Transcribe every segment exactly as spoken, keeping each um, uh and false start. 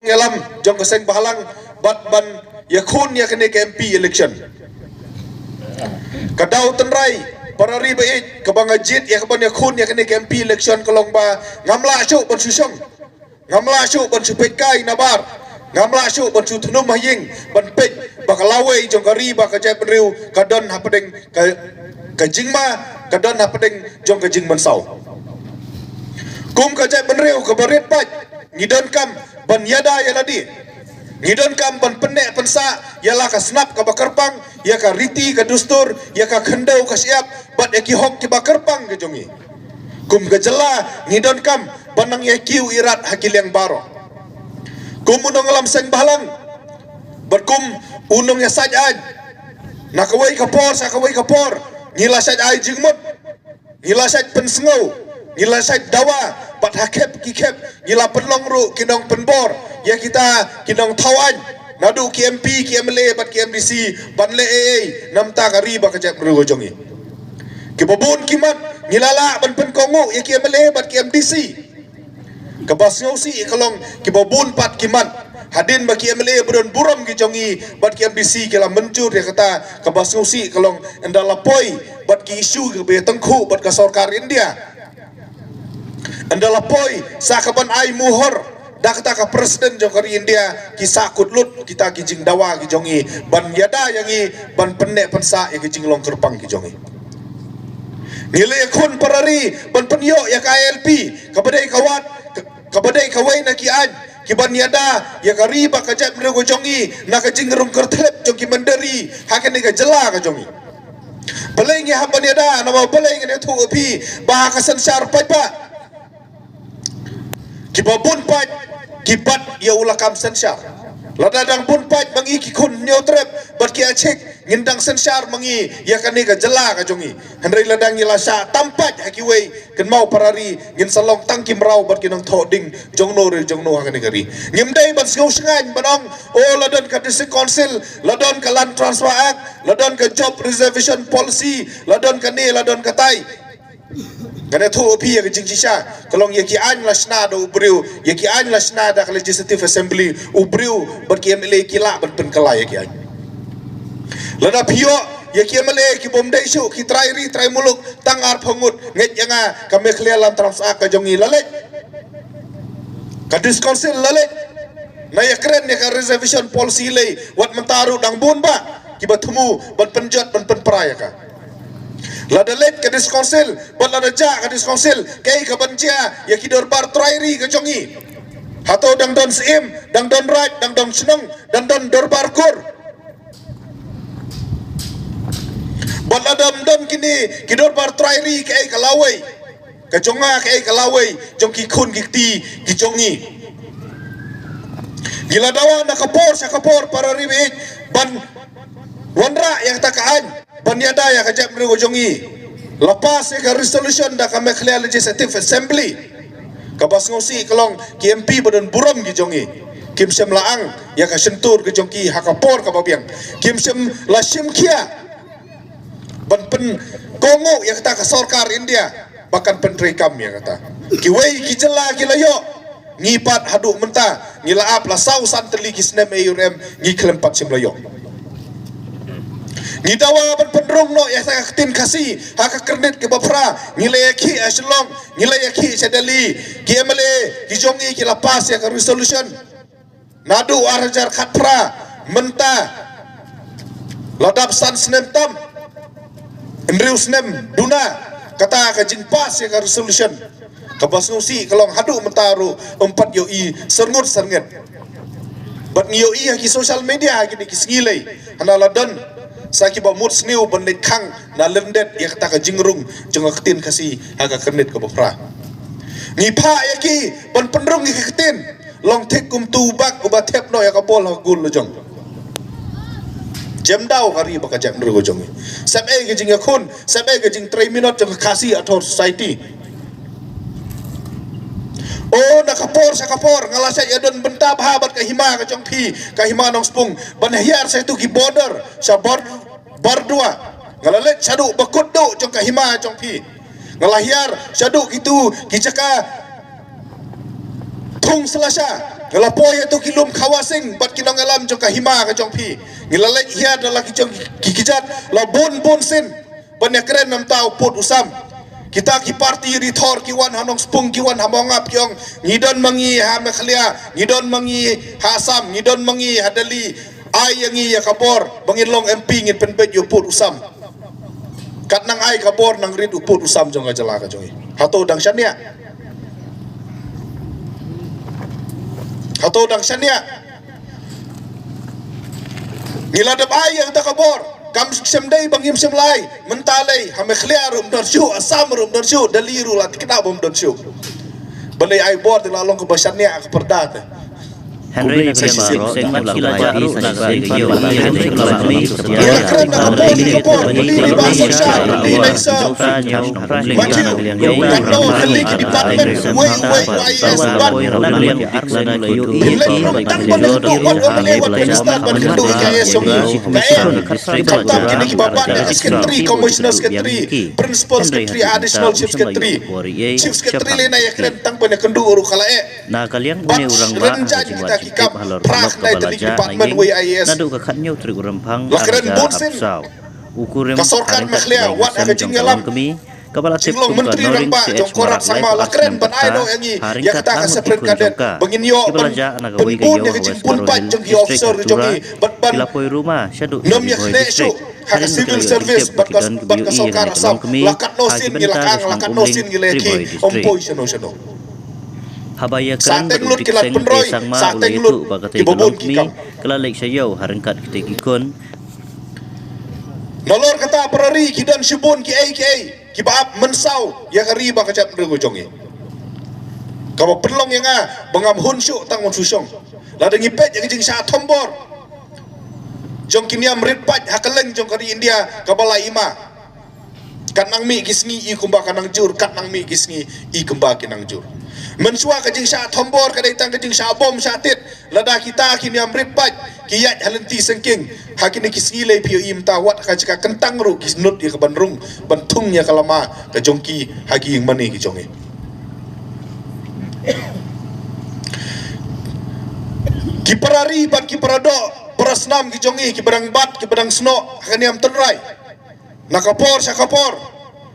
ïalam jong ka seng bhalang bad ban ïakhun ïa kane ka M P election. Ka daw tynrai para ri ba ïeit kaba nga jied ïa ka ban ïakhun ïa kane ka M P election ka long ba ngam lah shuh ban shu shong, ngam lah shuh ban shu peit kai na bar, ngam lah shuh ban shu thnum ha ïing ban peit ba ka lawei jong ka ri bad ka jaitbynriew ka don hapdeng ka, ka jingma, ka don hapdeng jong ka jingmynsaw. Kum ka jaitbynriew kaba rit paid, ngi donkam ban ïada ïa lade. Ngi donkam ban pynneh pynsah ïa la ka snap kaba kyrpang, ïa ka riti ka dustur, ïa ka khyndew ka shyiap bad ïa ki hok kiba kyrpang ka jong ngi. Kum ka jylla ngi donkam ban nang ïa kiew irat ha ki liang baroh. Kum u nongïalam seng bhalang bad kum u nongïasaid aiñ, na kawei ka por sha kawei ka por ngi la said ai jingmut, ngi la said pynsngew, ngi la said dawa, bad ha khep ki khep ngi la pynlong ruh ki nongpynbor ïa kita ki nongthaw aiñ, naduh ki M P, ki M L A bad ki M D C, ban leh ei ei namar ka ri bad ka jaitbynriew ka jong ngi. Kiba bun ki mat ngi la lah ban pynkohnguh ïa ki M L A bad ki M D C. Kaba sngewsih ka long kiba bun pat ki mat, hadien ba ki M L A ba don burom ki jong ngi bad ki M D C ki la mynjur ïa kata. Kaba sngewsih ka long ynda la poi bad ki issue kiba ïatyngkhuh bad ka sorkar India, ynda la poi sa ka ban ai muhor da kata ka president jong ka ri India, ki sahkut lut kita ki jingdawa ki jong ngi ban ïada ïa ngi, ban pynneh pynsah ïa ki jinglong kyrpang ki jong ngi. Ngi la ïakhun para ri ban pynïoh ïa ka I L P, kaba dei ka wad, kaba dei kawei na ki aiñ kiban ïada ïa ka ri bad ka jaitbynriew ka jong ngi na ka jingrung kyrthlep jong ki mynder ri ha kane ka jylla ka jong ngi. Balei ngi hap ban ïada? Namar balei? Ngan ïathuh ïa phi ba ha ka synshar paidbah, kiba bun paid ki bat ïa u lakam synshar. Lada dang bun paid ma ngi ki khun Hynñiewtrep bad ki Achik, ngin dang synshar ma ngi ïa kane ka jylla ka jong ngi. Hynrei lada ngi la shah tam paid ha kiwei, kynmaw para ri, ngin sa long tang ki mraw bad ki nongthoh ding jong no re jong no ha kane ka ri. Ngim dei ban sngew shngaiñ ban ong, o, la don ka District Council, la don ka Land Transfer Act, la don ka Job Reservation Policy, la don kane, la don katai. Ngan ïathuh ïa phi ïa ka jingshisha, ka long ïa ki aiñ la shna da u briew, ïa ki aiñ la shna da ka Legislative Assembly, u briew bad ki M L A ki lah ban pynkylla ïa ki aiñ. Lada phi ïoh ïa ki M L A ki bym dei shuh, ki trai ri trai muluk tang arphew ngut, ngeit ïa nga ka Meghalaya Land Transfer Act ka jong ngi la leit, ka District Council la leit. Na ïakren ïa ka Reservation Policy lei, wat mynta ruh dang bun bah kiba thmu ban pynjot ban pynpra ïa ka. Lada leit ka District Council bad lada jah ka District Council, kaei kaban jia ïa ki dorbar trai ri ka jong ngi? Hato dang don syiem, dang don raid, dang don shnong, dang don dorbar kur? Bad lada ym don kine ki dorbar trai ri, kaei ka lawei ka jong nga, kaei ka lawei jong ki khun ki kti ki jong ngi? Ngi la dawa na ka por sha ka por para ri ba ïeit ban wanrah ïa kata ka aiñ, ban ïada ïa ka jaitbynriew ka jong ngi. La pass ïa ka resolution da ka Meghalaya Legislative Assembly. Kaba sngewsih ka long ki M P ba don burom ki jong ngi kim shym la ang ïa ka shyntur ka jong ki ha ka por kaba biang. Kim shym la shim khia ban pynkohnguh ïa kata ka sorkar India ba kan pyntreikam ïa kata. Kiwei ki jylla ki la ïoh, ngi pat haduh mynta ngi la ap la saw san tylli ki snem, A U R M, ngi khlem pat shym la ïoh. Ngi dawa ban pynrung noh ïa ka ktien Khasi ha ka kyrnit kaba phra. Ngi la ïakhih ha Shillong, ngi la ïakhih sha Delhi. Ki M L A ki jong ngi ki la pass ïa ka resolution naduh ar hajar khatphra, mynta la dap san snem tam, hynriew snem duna kata ka jingpass ïa ka resolution. Kaba sngewsih ka long haduh mynta ruh ym pat ïohi syrngut syrnget. Bad ngi ïohi ha ki social media ha kine ki sngi lei, hana la don sa kiba mut sniew ban leit khang na lyndet ïa kata ka jingrung jong ka ktien Khasi ha ka kyrnit kaba phra. Ngi phah ïa ki ban pynrung ïa ka ktien. Long thik kumtu u bak uba thep noh ïa ka bol ha ka goal la jong. Jem daw ka ri bad ka jaitbynriew ka jong ngi. Sep ei ka jingïakhun, sep ei ka jingtrei minot jong ka Khasi Author Society. O, na ka por sha ka por nga la shait ïadon bynta bha bad ka hima ka jong phi, ka hima Nongspung, ban hiar sha kitu ki border, sha Bar-, Bardua. Nga la leit shaduh ba kut duh jong ka hima jong phi. Nga la hiar shaduh kitu ki jaka Thung Slasha, nga la poi ïa to ki lum Khawasing bad ki nongïalam jong ka hima ka jong phi. Ngi la leit hiar da la ki jong ki kjat la bun bun sien ban ïakren namar u pud u sam. Kita ki parti ri thor ki wan ha Nongspung, ki wan ha Mawngap, ki ong ngi don ma ngi ha Meghalaya, ngi don ma ngi ha Assam, ngi don ma ngi ha Delhi. Ai ïa ngi ïa ka bor ba ngin long M P, ngin pynbeit ïa u pud u sam. Kat nang ai ka bor nang rit u pud u sam jong ka jylla ka jong ngi. Hato dang shaniah? Hato dang shaniah? Ngi la dep ai ïa kata ka bor. Kam shym dei ba ngim shym la ai. Mynta lei ha Meghalaya ruh ym don shuh, Assam ruh ym don shuh, Delhi ruh la thikna ba ym don shuh. Balei ai bor te la long kaba shaniah ka pyrda te. Hynrei na ka liang baroh, seng mat ki la jah ruh na ka seng ki ïoh ïa ka seng ka la mih. Ïa ka kren na ka bor ki ka bor, ki ni ba sosial, ki ni sa. Matthew, kat no kali ki department, wei wei wei ban. Phi leh ruh tang ban kynduh wat ong leh wat minister ban kynduh ïa ka I A S jong ngi. Ka em. Khamtam kine kiba bat ïa ki secretary, commissioner secretary, principal secretary, additional chief secretary. Chief secretary lei na ïa kren tang ban ïa kynduh ruh ka la eh. Na ka liang une u rangbah ha ka jingwad jingtip halor ka lok ka ba la jah na ïing naduh ka khathynñiew tarik u Rymphang ar hajar arphew saw. U kurim ha ryngkat ka jingïalam jong ka longkmie kaba la tip kum ka Noring Ch Marak, laiphew ar snem ka rta, ha ryngkat ar ngut ki khun jong ka kiba la jah na kawei ka ïew ha West Garo Hills District, ka Tura, ki la poi ruma shaduh sha Ri Bhoi District. Hadien ba ki la ïoh jingtip ba ki don kiba ïohi ïa kane ka longkmie, ha ki bynta ka shnong Umling, Ri Bhoi District. Haba ïakren bad u Dick Seng, K. Sangma u la ïathuh ba katei ka longkmie ka la leit sha ïew ha ryngkat kitei ki khun. Nalor kata para ri ki don shibun kiei kiei kiba ap mynsaw ïa ka ri bad ka jaitbynriew ka jong ngi. Kaba pynlong ïa nga ba ngam hun shuh tang ban shu shong. Lada ngi peit ïa ka jingshah thombor jong ki niam rit paid ha kylleng jong ka ri India kaba la i ma. Kat nang mih ki sngi i kumba ka nang jur, kat nang mih ki sngi i kumba ki nang jur. Mynshuwa ka jingshah thombor ka dei tang ka jingshah bom shah tit. Lada kita ki niam rit paid ki ïaid ha lynti syngking, ha kine ki sngi lei phi ïohi mynta wat ha ka jaka kyntang ruh ki nud ïa ka ban rung ban thung ïa ka lama ka jong ki ha ki ïing mane ki jong ngi. Ki para ri bad ki para doh, para snam ki jong ngi, kiba dang bat, kiba dang snoh ha ka niam tynrai. Na ka por sha ka por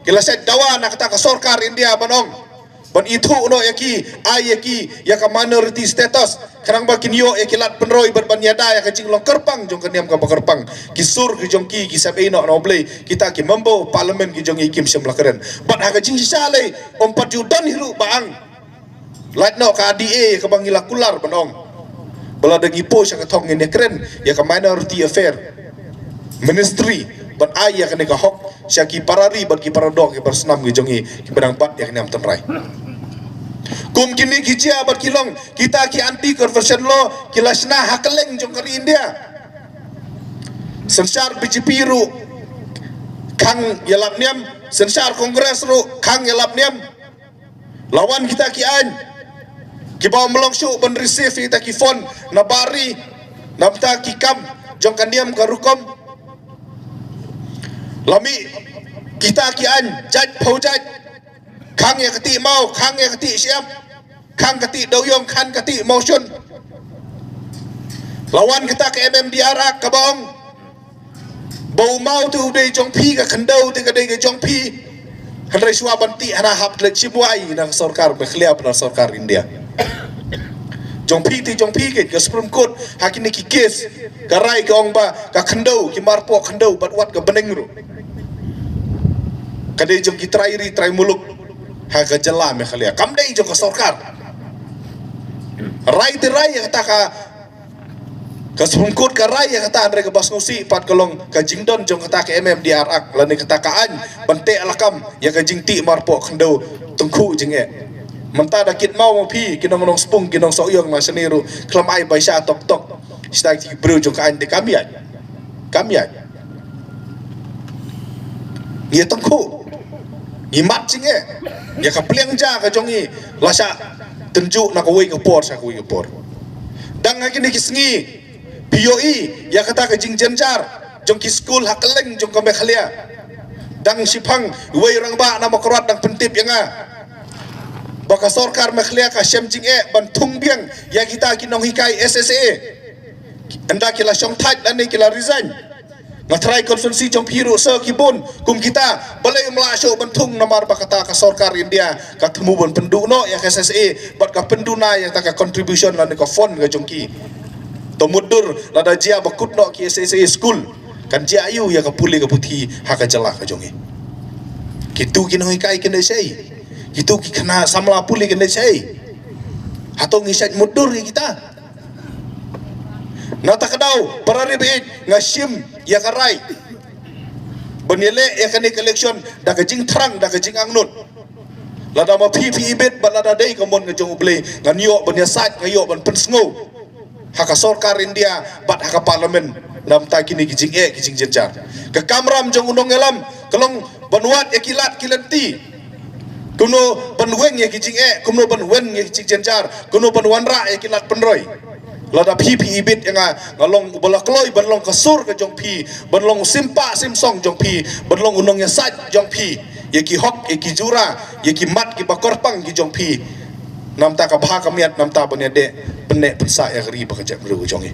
ki la set dawa na kata ka sorkar India ban ong ban ithuh noh ïa ki, ai ïa ki ïa ka minority status, khnang ba kin ïoh ïa ki lad pynroi bad ban ïada ïa ka jinglong kyrpang jong ka niam kaba kyrpang. Ki sur ki jong ki ki sep ei noh na U Blei, kita ki member parliament ki jong ngi kim shym la kren. Bad ha ka jingshisha lei ym pat ju don hi ruh ba ang. Lait noh ka D A kaba ngi la kular ban ong ba lada ngi poi sha ka thong ngin ïakren ïa ka minority affair ministry ban ai ïa kane ka hok sha ki para ri bad ki para doh ki para snam ki jong ngi kiba dang bat ïa ka niam tynrai. Kum kine ki jia bad ki long kita ki anti conversion law ki la shna ha kylleng jong ka ri India. Synshar B J P ruh khang ïalap niam, synshar Congress ruh khang ïalap niam. La wan kita ki aiñ kiba ym long shuh ban receive kita ki fund na bar ri, na bynta ki kam jong ka niam ka rukom. La mih kita ki aiñ jait phew jait, khang ïa ka tih maw, khang ïa ka tih shyiap, khang ka tih dewïong, khang ka tih mawshun. La wan kita ka M M D R Act kaba ong ba u maw te u dei jong phi, ka khyndew te ka dei ka jong phi. Hynrei shuwa ban tih hana hap leit shim wai na ka sorkar Meghalaya bad na ka sorkar India. Jong phi te jong phi, ka Supreme Court ha kine ki case ka rai ka ong ba ka khyndew, ki marpoh khyndew bad wat ka bneng ruh ka dei jong ki trai ri trai muluk ha ka jylla Meghalaya, kam dei jong ka sorkar. Rai te rai ïa kata ka Ka Supreme Court ka rai ïa kata, hynrei kaba sngewsih pat ka long ka jingdon jong kata ka M M D R Act lane kata ka aiñ ban teh lakam ïa ka jingtih marpoh khyndew tyngkhuh jingeh. Mynta da kit maw ma phi ki nong Nongspung, ki nong Sohiong na shane ruh khlem ai baisa tok tok. Shisha ki briew jong ka aiñ te kam ïaid. Kam ïaid. Ngi tyngkhuh, ngi mad jingeh. Ïa ka pliang ja ka jong ngi la shah tynjuh na kawei ka por sha kawei ka por. Dang ha kine ki sngi phi ïohi ïa kata ka jingjynjar jong ki skul ha kylleng jong ka Meghalaya. Dang shiphang iwei rangbah na Mawkyrwat dang pyntip ïa nga. ba ka sorkar Meghalaya ka shem jingeh ban thung biang ïa kita ki nonghikai S S A. Ynda ki la shongthait lane ki la resign, nga tharai constituency jong phi ruh sa ki bun kum kita, balei ym lah shuh ban thung? Namar ba kata ka sorkar India ka thmu ban pynduh noh ïa ka S S A bad ka pynduna ïa kata ka contribution lane ka fund ka jong ki. To mutdur, lada jia ba kut noh ki S S A school, kan jia aiu ïa ka pule ka puthi ha ka jylla ka jong ngi? Kitu ki nonghikai kin leit shaei? Kitu ki khynnah samla pule kin leit shaei? Hato ngi shait mutdur ïa kita? Na kata ka daw, para ri baieit, nga shim ïa ka rai ban ïaleh ïa kane ka election da ka jingthrang, da ka jingangnud. Lada ma phi phi ibit bad lada dei ka mon ka jong U Blei, ngan ïoh ban ïasaid, ngan ïoh ban pynsngew ha ka sorkar India bad ha ka parliament namar kine ki jingeh ki jingjynjar. Ka kamram jong u nongïalam ka long ban wad ïa ki lad ki lynti, kumno ban weng ïa ki jingeh, kumno ban weng ïa ki jingjynjar, kumno ban wanrah ïa ki lad pynroi. Lada phi phi ibit ïa nga, nga long uba la kloi ban long ka sur ka jong phi, ban long u sim pah sim song jong phi, ban long u nongïasaid jong phi ïa ki hok, ïa ki jura, ïa ki mat kiba kyrpang ki jong phi. Namar ka bha ka miat, namar ban ïadei pynneh pynsah ïa ka ri bad ka jaitbynriew ka jong ngi.